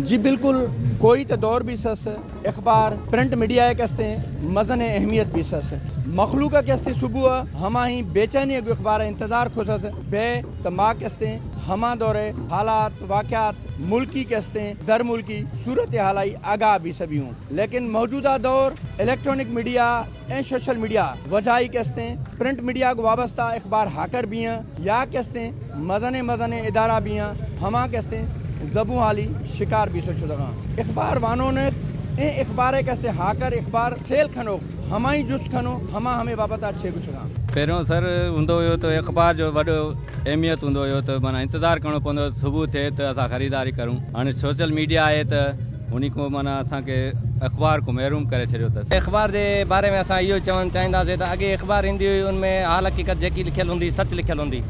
جي بلڪل کوئی ته دور به سس اخبار پرنٽ ميڊيا ڪستي مزن اهميت به سس مخلوق ڪستي صبح هما هي بيچيني اڳ اخبار انتظار خوشس بي ته ما ڪستي هما دوري حالات واقعات ملڪي ڪستي در ملڪي صورت حالائي آگاهه به سبيون ليڪن موجوده دور اليڪٽرانڪ ميڊيا ۽ سوشل ميڊيا وجائي ڪستي پرنٽ ميڊيا کو وابسته اخبار هاڪر به يا ڪستي مزني مزني ادارا به هما ڪستي زبون حالي شڪار به سوچو دغا اخبار وانونخ ۽ اخبار ڪستي هاڪر اخبار سيل کنوخ همائي جست کنو هما همي بابت اڇي گشگا. پهريون سر هوندو هيو ته اخبار جو وڏو اهميت هوندو هيو ته معنيٰ انتظار ڪرڻو پوندو هو صبح ٿئي ته اسان خريداري ڪرون. هاڻي سوشل ميڊيا آهي ته انهي کان معنيٰ اسان کي اخبار کان محروم ڪري ڇڏيو اٿس. اخبار جي باري ۾ اسان اهو چوڻ چاهينداسين ته اڳي اخبار ايندي هئي ان ۾ حال حقيقت جيڪي لکيل هوندي هئي سچ لکيل هوندي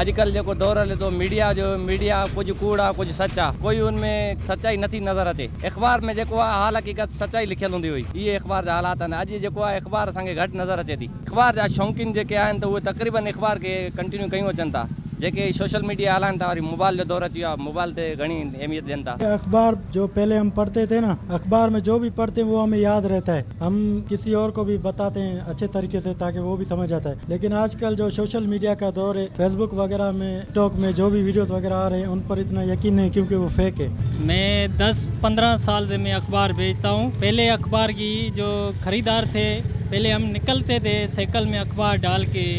اڄ ڪلهه جيڪو دور هلي ٿو ميڊيا جو ميڊيا ڪجهه ڪوڙ آ ڪجهه سچ آ ڪوئي ان ۾ سچائي نٿي نظر اچي اخبار ۾ جيڪو آ حال حقيقت سچائي لکيل هوندي هئي اهي اخبار جا حالات آهن اڄ جيڪو آ اخبار اسان کي گهٽ نظر اچي ٿي. اخبار جا شوقين جيڪي آهن ته اهي تقريبن اخبار کي ڪنٽينيو ڪيون اچن ٿا جيڪي سوشل ميڊيا هلائن ٿا وري موبائل جو دور اچي ويو آهي موبائل تي گهڻي اهميت ڏين ٿا. اخبار جو پهلي هم پڙهتي ٿي نا اخبار ۾ جو به پڙهتي هين وو همي ياد رهتا هي هم ڪسي اور ڪو به بتاتي هين اڇي طريقي سي تاڪه وو به سمجھ آتا هي ليڪن آج ڪل جو سوشل ميڊيا ڪا دور هي فيس بڪ وغيره ۾ ٽاڪ ۾ جو به ويڊيوز وغيره آ رهي هين ان پر اتنا يقين نهين ڪيونڪه وو فيڪ هي. مين دس پندره سال سي مين اخبار بيچتا هون پهلي اخبار ڪي جو خريدار ٿي پهلي هم نڪلتي ٿي سائيڪل ۾ اخبار ڊال ڪي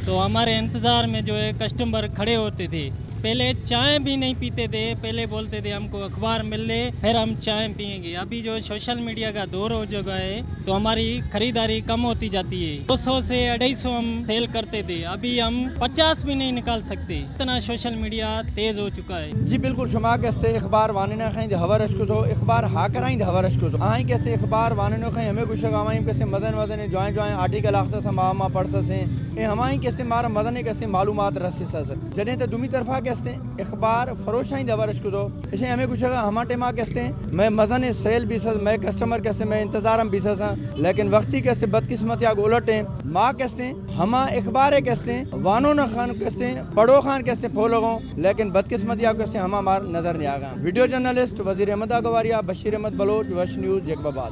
تو هماري انتظار ۾ جو هي ڪسٽمر کڙي هوتي ٿي پهلي چائي ڀي نهين پيتي ٿي پهلي بولتي ٿي هم ڪو اخبار ملي ڦر هم چائي پيئين گي ابي جو سوشل ميڊيا ڪا دور هو چڪا هي تو هماري خريداري ڪم هوتي جاتي هي 200 سي 250 هم سيل ڪرتي ٿي ابي هم 50 ڀي نهين نڪال سڪتي اتنا سوشل ميڊيا تيز هو چڪا هي. جي بلڪل شما ڪستي اخبار وانينا خائين هور اشڪو ٿو اخبار هاڪرائين هور اشڪو ٿو آهين ڪستي اخبار وانينو خائين همي گشغ آوائين ڪستي مزن مزن جوائين جوائين آرٽيڪل آخته سم ما پڙھ سسين ۽ همائين ڪستي مار مزن ڪستي معلومات رسي سس جڏهن ته دومي طرفا ڪستي اخبار فروشائين هور اشڪو ٿو اشي همي گشغ هما ٽيما ڪستي مي مزن سيل بي سس مي ڪسٽمر ڪستي مي انتظارم بي سس ليڪن وقتي ڪستي بدقسمتي آگ الٽ ما ڪستي هما اخبار ڪستي وانو نه خان ڪستي پڙهو خان ڪستي ڦولغو ليڪن بدقسمتي آ ڪستي هما مار نظر ني آگا وڊيو جرنلسٽ وزير احمد آگواريا بشير احمد بلوچ وش نيوز جيڪب آباد.